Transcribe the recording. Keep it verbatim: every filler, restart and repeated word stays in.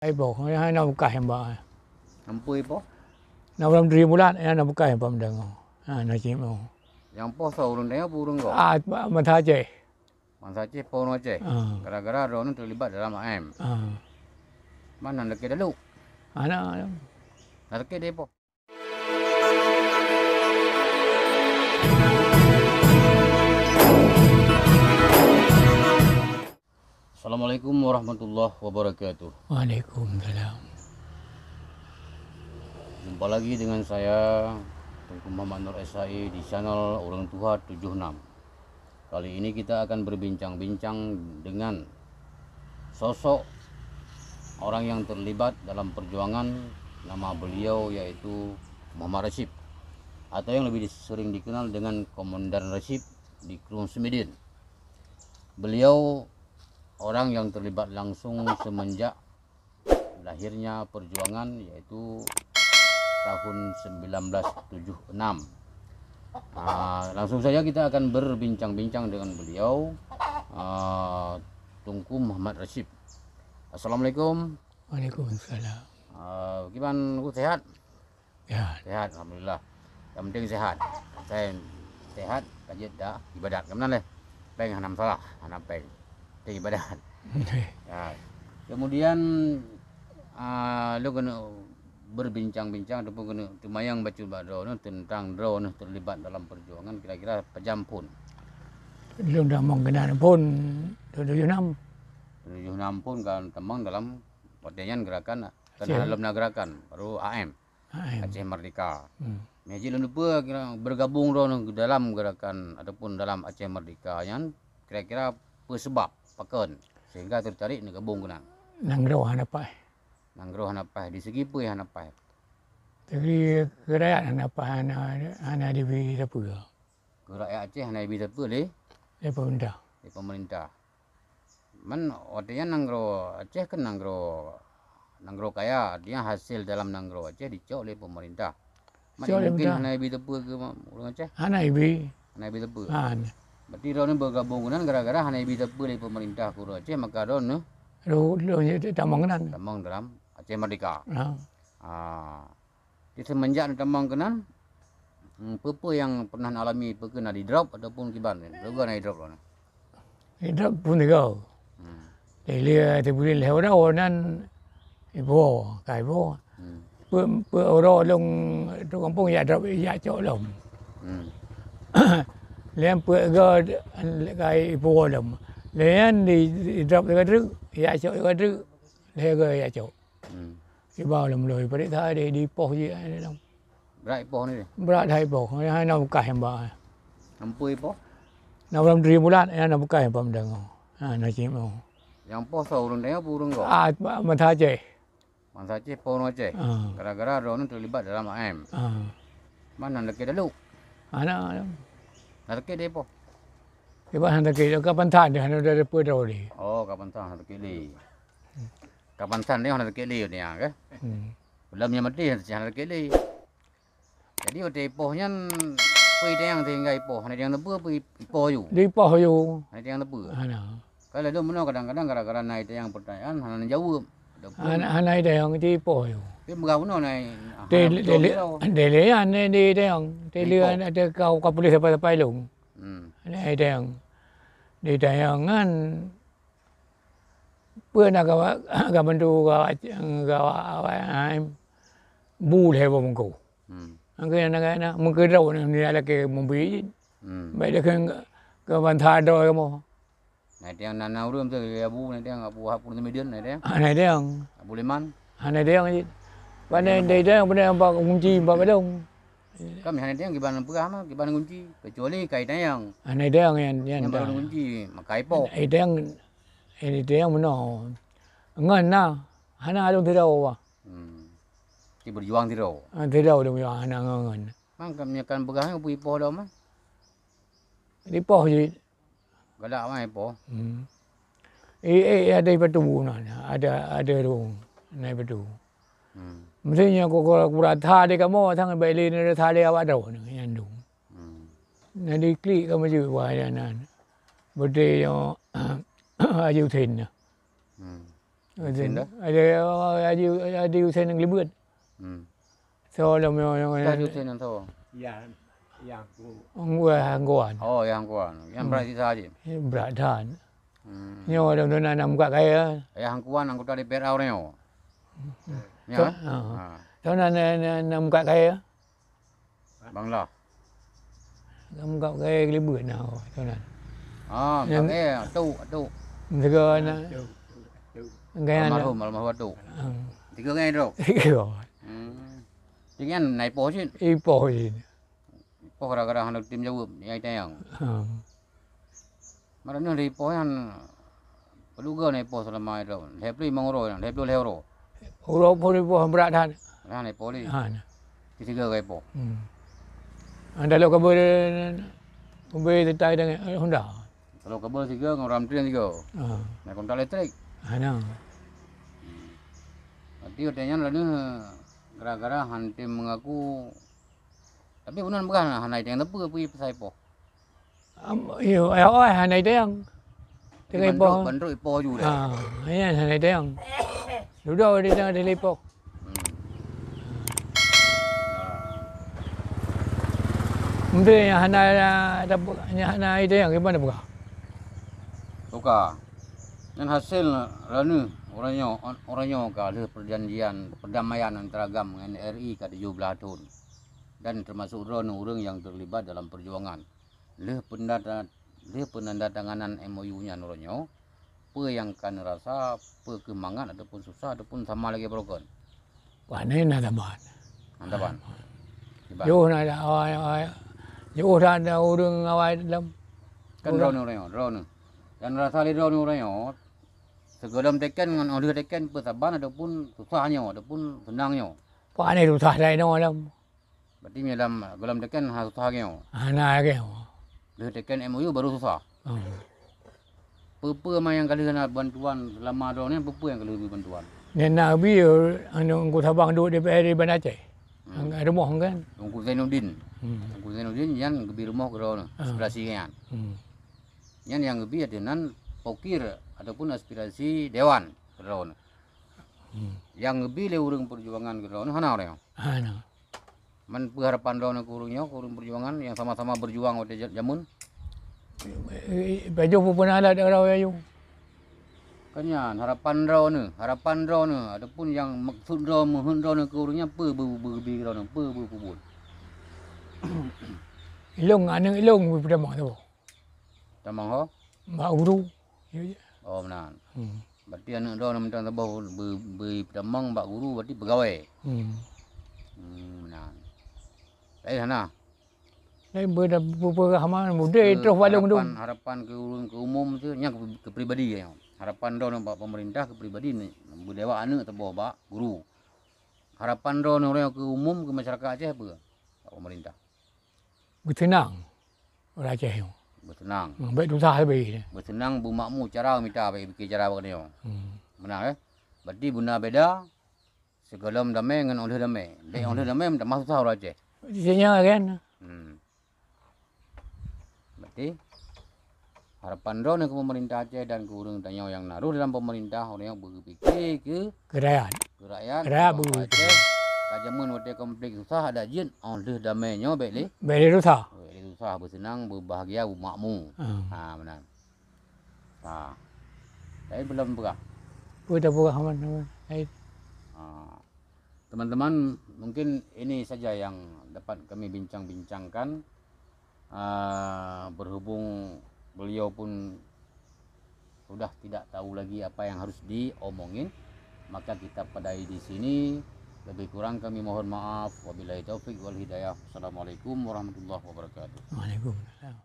Hai boh, hana beukah nyang ba. Ampui boh? Na ureuëng turi bulat, hana beukah nyang ba meudangoe. Ha, na cit mo. Nyang poh soe, ureuëng tanyoe peue ureuëng gob? Ah, ma-, mata Aceh. Bansa Aceh, po ureuëng Aceh. Ah. Gara-gara droeneuh teulibat dalam A M. Ah. Man hana lakée dalok? Hana. Na lakée deh po? Assalamualaikum warahmatullahi wabarakatuh. Waalaikumsalam. Jumpa lagi dengan saya, Teungku Muhammad Nur S H I, di channel Ureuëng Tuha tujuh enam. Kali ini kita akan berbincang-bincang dengan sosok orang yang terlibat dalam perjuangan, nama beliau yaitu Muhammad Rasyid, atau yang lebih sering dikenal dengan Komandan Rasyid di Krueng Seumidin. Beliau orang yang terlibat langsung semenjak lahirnya perjuangan, yaitu tahun sembilan belas tujuh enam. Ah, langsung saja kita akan berbincang-bincang dengan beliau, ah, Teungku Muhammad Rasyid. Assalamualaikum. Waalaikumsalam. Ah, kiban, Teungku, sehat? Sehat. Sehat, alhamdulillah. Yang penting sehat. Saya sehat, ka jeuet da ibadat. Ka meunan lé. Péng hana masalah, hana péng. Penting ibadat. Ya. Kemudian, ah, lôn keuneuk berbincang-bincang ataupun keuneuk teumayang bacut bak droeneuh teuntang droeneuh terlibat dalam perjuangan kira-kira pajan phon? Lôn tamong keunan phon tujoh enam. Tujoh enam phon ka tamong dalam, watée nyan gerakan, kan, ya, lom na gerakan, baru A M. Hai. Aceh Merdeka. Hmm. Meunyo jih lôn teupeue kira bergabung droeneuh dalam gerakan ataupun dalam Aceh Merdeka nyan kira-kira peue seubab, pakon sehingga tertarik neugabung keunan? Nanggroe hana paih. Nanggroe hana paih, di segi peue hana paih? Segi keurayeuk hana paih, hana, hana dibi sapeue. Keu rakyat Aceh hana jibi sapeue lé? Lé pemerintah. Lé pemerintah. Man, watée nyan nanggroe Aceh kan nanggroe, nanggroe kaya, artinya hasil dalam nanggroe Aceh dicok lé pemerintah. Man, cok lé mungkin pemerintah. Hana jibi sapeue keu ma-, ureuëng Aceh? Hana jibi. Hana jibi sapeue. Han. Berarti droeneuh bergabung keunan gara-gara hana jibi sapeue lé pemerintah keu ureuëng Aceh, maka droeneuh, droeneuh tamong keunan. Tamong dalam Aceh Merdeka. Ha. Ah. Di semenjak neutamong keunan, hmm, peue-peue nyang pernah neualami, peue keuh na didrop ataupun kiban? Peue keuh na didrop droeneuh? Didrop pun tiga. Hmm. Di lheueh teubiet lheueh uroe nan ipo, ka ipo. Hmm. Peue, peue uroe lôn trok gampông jak drop, jak cok lom. Hmm. Lheueh peue go ka ipo lom. Lheueh nyan di, didrop tiga treuk, jak cok tiga treuk, lheueh go jak cok. Hmm. Iba lom lôn, padik that di, di poh jih, eh, lom. Brat ipoh ni deh? Brat that ipoh, hana beukah nyang ba. Ampui ipoh? Na ureuëng turi bulat, hana beukah nyang ba meudangoe. Ha, na cit mo. Nyang poh soe, ureuëng tanyoe peue ureuëng gob? Ah, ma-, mata Aceh. Bansa Aceh, po ureuëng Aceh. Ah. Gara-gara droeneuh teulibat dalam A M. Ah. Man hana lakée dalok? Hana. Na lakée deh po? Iban hana lakée, kapan that deh, hana dapeuet droe deh. Oh, kapan that hana lakée deh. Kapan san nyoe hana sakét lé nyoe, kan? Hmm. Lom nyoe maté hana sakét lé. Jadi, watée ipoh nyan, peue itanyong sehingga ipoh, hana itanyong teupeu, peue ipoh yu? Di ipoh yu. Hana itanyong teupeu? Hana. Kan laju meunoe kadang-kadang gara-gara na itanyong peutanyaan, hana neujaweueb. Ataupun hana, hana itanyong, di ipoh yu. Tapi peugah bunoe na, hana beutôi di, di, di, di, di itanyong. Di, di ipoh. Hana teuka, ka puléh sapai-sapai lôn. Hmm. Hana itanyong. Di itanyong nyan, Peue na ka, ka bantu ka, ka, bu lhée boh meungku. Hmm. Angkeu na, na, na, meungkeu droe ni, ni lakée mubi jih. Hmm. Baik dia keu, keu bansa droe kamoe. Na tiang na, na ureuëng tu, Abu, na tiang Abu Hapun Semideun, na tiang. Ah, na tiang. Abu Liman. Ah, na tiang jih. Pane na tiang, pane bak kunci bak balong. Kami hana tiang kiban peugah mah, kiban kunci. Kecuali kai tiang. Ah, na tiang yan, yan. Yang baru kunci, makai po. Na tiang. Ini teuh nyang meunoe. Ngon na, hana lôn sidroe bah. Hmm. Ti beujuang sidroe. Ah, sidroe lôn juang hana ngon, ngon. Mang ka meunyoe kan peugah nyan peue ipoh lom, ah? Ipoh jih. Galak mah ipoh. Hmm. Eh, eh, ada batu na, ada, ada rung, na batu. Hmm. Mesti nyoe ku, ku, ku rasa di kamoe, sang baik lé na rasa di awak droe nyan dum. Hmm. Na diklik ka maju wah nyan. Beudé nyoe aju sen nyan. Hmm. Husen dah? Ada Haji, Haji Husen nyang Kelibeut. Hmm. Soe lom nyang, nyang, Haji Husen nyang soe? Yang, yang ku. Anggua Hangkuan. Oh, yang Hangkuan. Yang Hmm. brat sisa Haji. Eh, brat that. Hmm. Nyoe lom tu na, na muka kaya. Yang Hangkuan anggota D P R A uroe nyoe. Hmm. Ya, Soe, kan? Ha. Ha. Soe na, na, na, na muka kaya. Bang Lah. Kamu kap gaya Kelibeut na, oh, tu na. Ah, Yang Bang, eh, tu, tu. Tiga anak. Tu, tu, tu. Gaya anak. Almarhum, almarhum tu. Ah. Tiga ngai tu. Tiga. Hmm. Dengan nai poh cit. Ipoh cit. Poh gara-gara hana tem jaweueb, nyai tayang. Ah. Meunan lhèe poh nyan, peue leuga na ipoh seulama nyoe? Lhèe ploh limong uroe nyan, lhèe ploh lhèe uroe. Uroe pun ipoh brat that. Nah, na ipoh lé. Ha, nah. Di siga ka ipoh. Hmm. Anda lo kabel, kabel tetai dengan Honda. Kalau kabel siga ngon ram train siga. Ha. Na kontak elektrik. Ha, nah. Hmm. Berarti watèe nyan lagèe gara-gara han tem mengaku. Tapi bunan peugah na hana iteng teupeu peue pasai ipoh. Am, iyo, eh, oh, hana itayang. Tapi tengah ipoh. Bandrok, bandrok ipoh ju dah. Ha, iya, hana itayang. Dudoe di tengah di ipoh. Hmm. Mungkin yang hana, nyang hana itayang, gimana buka? Tuka. Nyan hasil raneuk uroe nyoe, uroe nyoe ka lheueh perjanjian perdamaian antara GAM ngon R I ka tujoh blaih thon. Dan termasuk droeneuh ureuëng nyang terlibat dalam perjuangan. Lheueh peundata-, lheueh peunandatanganan M O U nyan uroe nyoe, peue nyang ka neurasa, peue keuh mangat ataupun susah ataupun sama lagèe baroe kon? Pane na saban. Na saban. Kiban. Yoh na ada awai-awai. Yoh na ada ureuëng awai dalam. Kan droeneuh uroe nyoe, droeneuh. Nyang neurasa lé droeneuh uroe nyoe, sigohlom teken ngon óh lheueh teken peue saban ataupun susah nyoe ataupun seunang nyoe. Pane susah that inoe lom. Berarti meunyo lam gohlom teken hana susah lagèe nyoe? Hana lagèe nyoe. Lheueh teken M O U baru susah. Hmm. Peue-peue ma nyang ka lheueh na bantuan seulama droeneuh, peue-peue nyang ka lheueh bri bantuan? Nyan na bri, anu, Teungku Sabang duek D P R di Banda Aceh. Hmm. Rumoh kan? Teungku Zainuddin. Hmm. Teungku Zainuddin nyan geubri rumoh keu droeneuh, ah, aspirasi nyan. Hmm. Nyan nyang geubri ateueh nan pokir ataupun aspirasi dewan keu droeneuh. Hmm. Nyang geubri lé ureuëng perjuangan keu droeneuh hana uroe nyoe? Hana. Man peue harapan droeneuh keu ureuëng nyoe, keu ureuëng perjuangan nyang sama-sama berjuang watèe ja-, jameun? Eh, eh, pajoh peue peunalat daerah Wayang. Kan nyan harapan droeneuh, harapan droeneuh ataupun nyang maksud droe meuheuet droeneuh keu ureuëng nyan peue beu-, beu-, beu-, droeneuh, peue beu-, beu-, beu-. Ilong, aneuk ilong beu peutamong tu. Tamong ho? Bak guru. Oh, meunan. Hmm. Berarti aneuk droeneuh mantong saboh beu-, beu-, peutamong bak guru, berarti peugawée. Hmm. Hmm, meunan. Tapi hana. Lain beu-, beu-, beu-, hama mudé troh balong tu. Harapan, harapan keu ureuëng, keu umum tu, nyan keu, keu pribadi nyan. Harapan droeneuh bak pemerintah keu pribadi ni, beu-, dewak aneuk saboh bak guru. Harapan droeneuh keu umum, keu masyarakat Aceh peue? Bak pemerintah. Beuseunang ureuëng Aceh nyoe. Beuseunang. Hmm, bèk tusah leubeh. Beuseunang, beumakmu cara mita, bèk pike cara bak nyoe. Hmm. Meunan, eh? Berarti beuna beda sigohlom damé ngon óh lheueh damé. Bèk óh lheueh damé meutamah susah ureuëng Aceh. Berarti nyan kan? Hmm. Berarti harapan droeneuh keu pemerintah Aceh dan keu ureuëng tanyoe nyang na rôh dalam pemerintah, ureuëng nyang beupike keu Keu rakyat. Keu rakyat, keu rakyat bangsa Aceh. Ka jameun watèe konflik susah adak jeuet, óh lheueh damé nyoe bèk lé. Bèk lé susah. Bèk lé susah, beuseunang, beubahgia, beumakmu. Hmm. Ha, meunan. Ha. Tapi belum peugah. Peue tapeugah man, man. Hai. Ha. Teman-teman, mungkin ini saja yang dapat kami bincang-bincangkan. Ah, berhubung beliau pun sudah tidak tahu lagi apa yang harus diomongin, maka kita padai di sini. Lebih kurang kami mohon maaf. Wabillahi taufik wal hidayah. Assalamualaikum warahmatullahi wabarakatuh. Waalaikumsalam.